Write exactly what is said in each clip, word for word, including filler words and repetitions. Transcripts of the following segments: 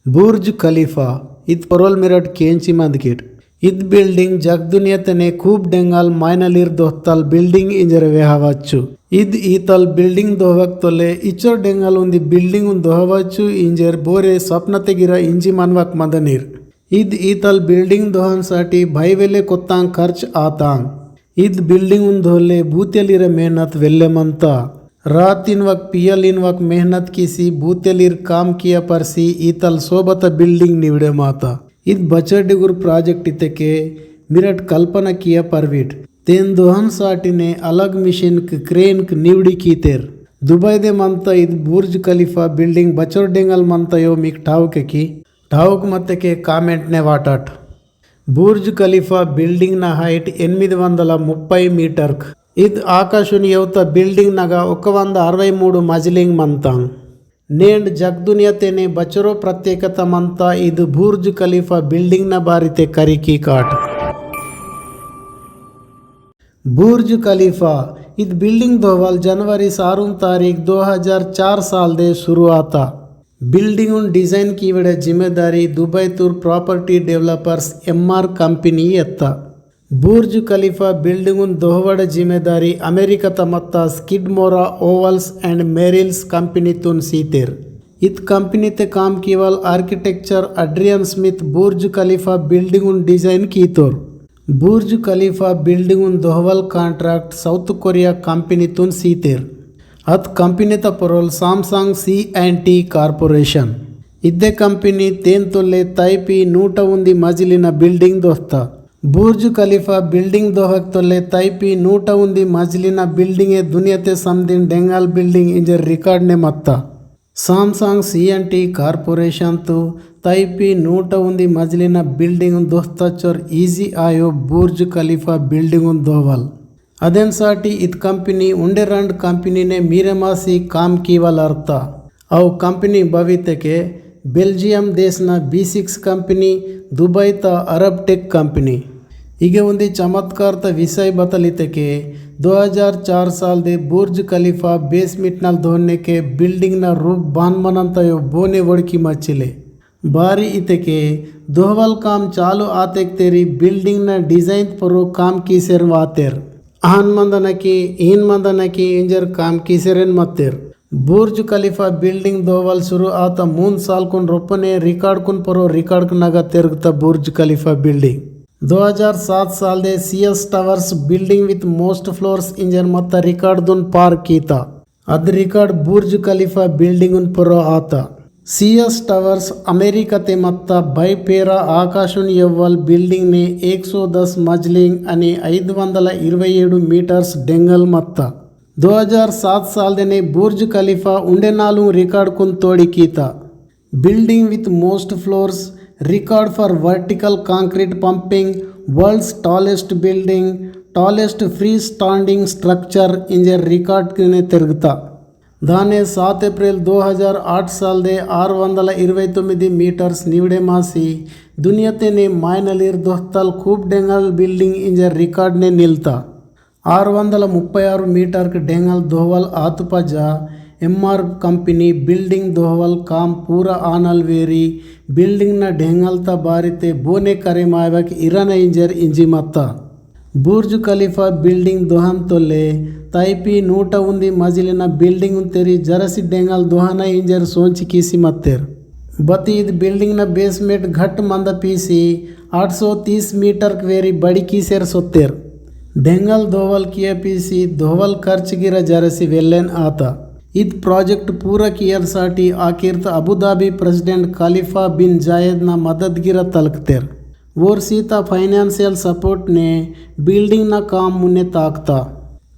बुर्ज खलीफा, इद parole muriate केंची मंदकिट। इद building जग दुनिया तेने खूब डेंगाल मायनलीर दोहतल building इंजर वेहावच्चु। इद ईतल building दोहवक तोले इचोर डेंगाल उंदी building उन दोहवच्चु इंजर बोरे सपनते गिरा इंजी मनवक मंदनीर। इद ईतल building दोहन साटी भाई वेले कोत्तांग खर्च आतांग। इद building उन धोले बूतेलिर मेहनत वेल्ले मनता। रात इनवक पियल इनवक मेहनत कीसी बूतेलिर काम किया परसी ईतल सोबत building निवड़े माता। इद बचर डिगुर project इतेके मिरट कल्पना किया परविट। तेन दोहन साटिने अलग machine क crane क निवड़ी कीतेर। दुबई दे मनता इद बुर्ज खलीफा building बचर डेंगल मनता यो मिक ठावके की? ठावक मतेके comment ने वाटट। बुर्ज खलीफा building ना height एनिमिदि वंदला मुप्पै meter क। इद आकाशुन येवता building नगा ओक वंद अरवै मूडु मजिलिंग मंतांग। नेंड जग दुनिया तेने बचरो प्रत्येकता मंता इद बुर्ज खलीफा building ना बारिते करिकी काट। बुर्ज खलीफा इद building दोहवल जनवरी सारुन तारीख दो हजार चार साल दे शुरू आता। Building उन design कीवड़े जिम्मेदारी दुबई तुर property developers एमआर company एत्ता। बुर्ज खलीफा building उन दोहवड़ जिम्मेदारी अमेरिका तमत्ता स्किडमोरा ओवल्स and मेरिल्स company तुन सीतेर। इद company ते काम कीवल architecture एड्रियन स्मिथ बुर्ज खलीफा building उन design कीतोर। बुर्ज खलीफा building उन दोहवल contract साउथ कोरिया company तुन सीतेर। अद company ता parole Samsung C and T Corporation। इद्दे company तेन तोले तैपी नूटा उंदी मजिलिना building दोस्ता। बुर्ज खलीफा building दोहक तोले तैपी नूटा उंदी मजिलिना building ए दुनिया ते समदिन डेंगाल building इंजर record ने मत्ता। Samsung C and T Corporation तु तैपी नूटा उंदी मजिलिना building दोस्ता चोर easy आयो बुर्ज खलीफा building उन दोहवल। अदेन साटी इद company उंडे रंड company ने मीरे मासी काम कीवल अर्ता। अव company बवितेके Belgium देश ना B six company, दुबई ता Arab Tech company। इगे उंदी चमत्कार ता विषय बतलितेके दो हजार चार साल दे बुर्ज खलीफा basement नल धोने के building ना रूप बान मनंता यो बोने वड़की मचिले। बारी इतेके दोहवल काम चालू आतेक तेरी building ना design परो काम कीसेर वातेर। आन मंदनकी, ईन मंदनकी इंजर काम कीसेरेन मत्तेर। बुर्ज खलीफा building दोहवल शुरू आता मूंद साल कुन रोपने record कुन परो record नगा तेरगता बुर्ज खलीफा building। दो हजार सात साल दे C S Towers building with most floors इंजर मत्ता record दुन पार कीता। अद record बुर्ज खलीफा building उन परो आता। C S Towers अमेरिका ते मत्ता बाई पेरा आकाशुन यव्वल building ने एक सौ दस मजलिंग अनि ऐदु वंदला इरवै एडु meters डेंगल मत्ता। दो हजार सात साल देने बुर्ज खलीफा उंडे नालुं record कुन तोड़ी कीता। Building with most floors, record for vertical concrete pumping, world's tallest building, tallest freestanding structure इंजर record किने तिरगता। दाने सात अप्रैल दो हजार आठ साल दे आर वंदला इरवै तोम्मिदी meters निवड़े मासी दुनिया तेने मायनलीर दोहतल खूब डेंगल building इंजर record ने निलता। आर वंदला मुप्पै आरु meter क डेंगल दोहवल आतुपजा एमआर कंपनी building दोहवल काम पूरा आनल वेरी building न डेंगल ता बारिते बोने करे मायवक इरन इंजर इंजी मत्ता। बुर्ज खलीफा building दोहन तोले तैपी नूटा उंदी मजिलिना building उंतेरी जरसी डेंगल दोहना इंजर सोंची कीसी मत्तेर। बती इद building न basement घट मंद पीसी आठ सौ तीस meter क्वेरी बड़ी कीसेर सोत्तेर। डेंगल दोवल किया पीसी दोवल खर्च गिरा जरसी वेल्लेन आता। इद project पूरा कियर साटी आखिर त अबुधाबी president खलीफा बिन जायद ना मदद गिरा तलकतेर। वोर सीता financial support ने building ना काम मुन्ने ताकता।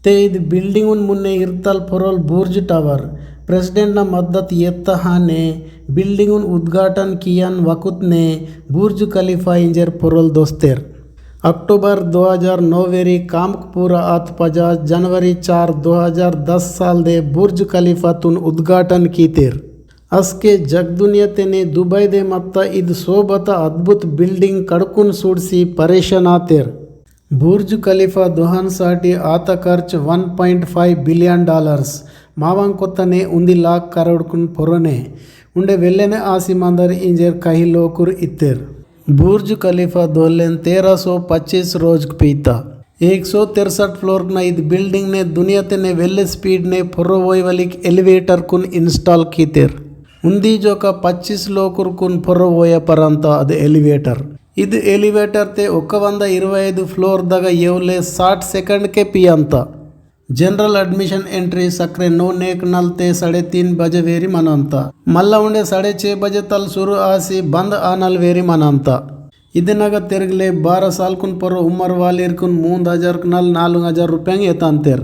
ते इद building उन मुन्ने इर्तल पोरोल बुर्ज tower president ना मद्दत येत्तहाने building उन उद्घाटन कियान वकुत ने बुर्ज खलीफा इंजेर पोरोल दोस्तेर। अक्टूबर दो हज़ार नौ वेरी कामक पूरा आत पजा जनवरी चार दो हज़ार दस साल दे बुर्ज खलीफा तुन उद्घाटन कीतेर। असके जग दुनिया तेने दुबई दे मत्ता इद सोबत अद्भुत building कड़कुन सूडसी परेशान आतेर। बुर्ज खलीफा दोहन साटी आत खर्च one point five billion dollars, मावांग कोतने उन्दी लाख करोड़ कुन पोरोने। उंडे वेल्लेने आसी मंदर इंजेर कही लोकुर इत्तेर। बुर्ज खलीफा दोल्लेन तेरह सौ पच्चीस रोज पीता। एक सौ तिरसठ फ्लोर ना इद बिल्डिंग ने दुनिया ते ने वेल्ले स्पीड ने फोरो वोय वालिक एलिवेटर कुन इंस्टॉल कीतेर। उन्दी जोका पच्चीस लोकुर कुन फोरो वोय परंता अद एलिवेटर। इद एलिवेटर ते ओक्का वंदा इरवै ऐदु फ्लोर दगा येवले साठ सेकंड के पियंता। जनरल एडमिशन एंट्री सक्रे नौ नेक नलते साढ़े तीन बजे वेरी मनांता। मल्ला उंडे साढ़े छह बजे तल शुरू आसी बंद आनल वेरी मनांता। इदे नगा तेरगले बारह साल कुन परो उमर वालेर कुन मूंद हजार नल नालुंग हजार रुपयांग येतांतेर।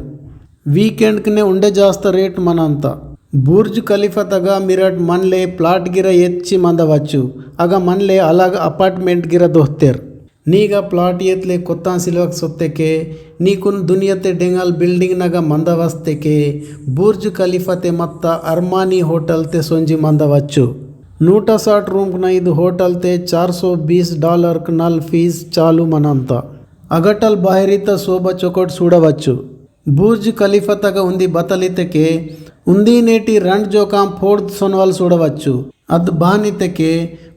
वीकेंड कने उंडे जास्त रेट मनांता। बुर्ज खलीफा तगा मिरट मनले प्लाट गिरा एच्ची मंदवच्चु। अगा मनले अलग अपार्टमेंट गिरा दोहतेर। नीगा प्लाट येतले कोत्तां सिलवक सोत्तेके, नीकुन दुनिया ते डेंगल बिल्डिंग नगा मंदवस्तेके, बुर्ज खलीफा ते मत्ता अरमानी होटल ते सोंजी मंदवच्चु। नूटा साठ रूम कुना इद होटल ते चार सौ बीस डॉलर कनल फीस चालू मनंता। अगटल बाहरी त सोबा चोकोट सूडवच्चु। बुर्ज खलीफा तगा उंदी बतलितेके, उंदी नेटी रंड जोकां फोर्द सोनवल सूडवच्चु। अद बानितेके,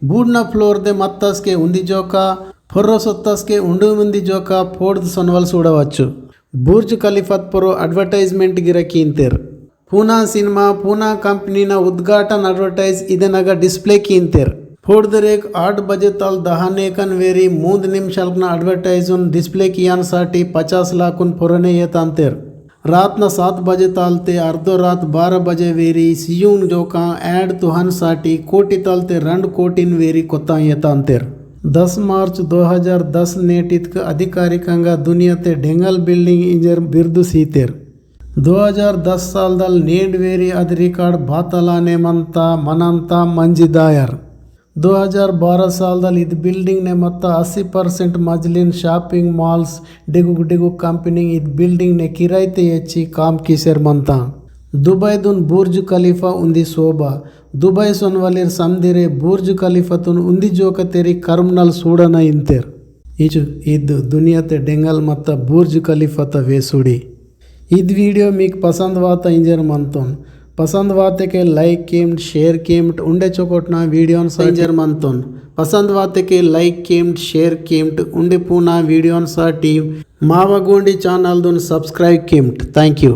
बूडना फ्लोर दे मत्तस के उंदी जोका, फोर्रो सोत्तस के उंडू उंदी जोका फोर्द सोनवल सूडवच्चु। बुर्ज खलीफत पोरो एडवर्टाइजमेंट गिरा कींतेर। पूना सिनेमा, पूना कंपनी ना उद्घाटन एडवर्टाइज इदेनगा डिस्प्ले कींतेर। फोर्द रेक आठ बजे तल दहा नेकन वेरी मूंद निमिषालकना एडवर्टाइजुन डिस्प्ले कियान साटी पचास लाखुन पोरने येतांतेर। रातना सात बजे तालते अर्धो रात बारह बजे वेरी सियुंग जोका ऐड तुहन साटी कोटी तालते रंड कोटिन वेरी कोता येतांतेर। दस मार्च दो हज़ार दस नेटितक अधिकारिकंगा दुनिया ते डेंगल बिल्डिंग इंजर बिर्दु सीतेर। दो हज़ार दस साल दल नेंड वेरी अद रिकॉर्ड बातलाने मनता, मनंता, मंजिदायर। दो हज़ार बारह साल दल इद बिल्डिंग ने मत्ता अस्सी परसेंट मजलिन शॉपिंग मॉल्स, डिगुक डिगुक कंपनी इद बिल्डिंग ने किरायते येच्ची काम किसेर मनता। दुबई दुन बुर्ज खलीफा उंदी शोभा। दुबई सोनवलिर समदिरे बुर्ज खलीफा तुन उंदी जोका तेरी कर्मनल सूडना इंतेर। इचु इद दुनिया ते डेंगल मत्ता बुर्ज खलीफा ता वेसुड़ी। इद वीडियो मीक पसंद वाता इंजर मंतोन। पसंद वाते के लाइक कीमट, शेयर कीमट, उंडे चोकोटना वीडियोन सा इंजर मंतोन। पसंद वाते के लाइक कीमट, शेयर कीमट, उंडे पूना वीडियोन साटी मावा गोंडी चैनल दुन सब्सक्राइब कीमट। Thank you।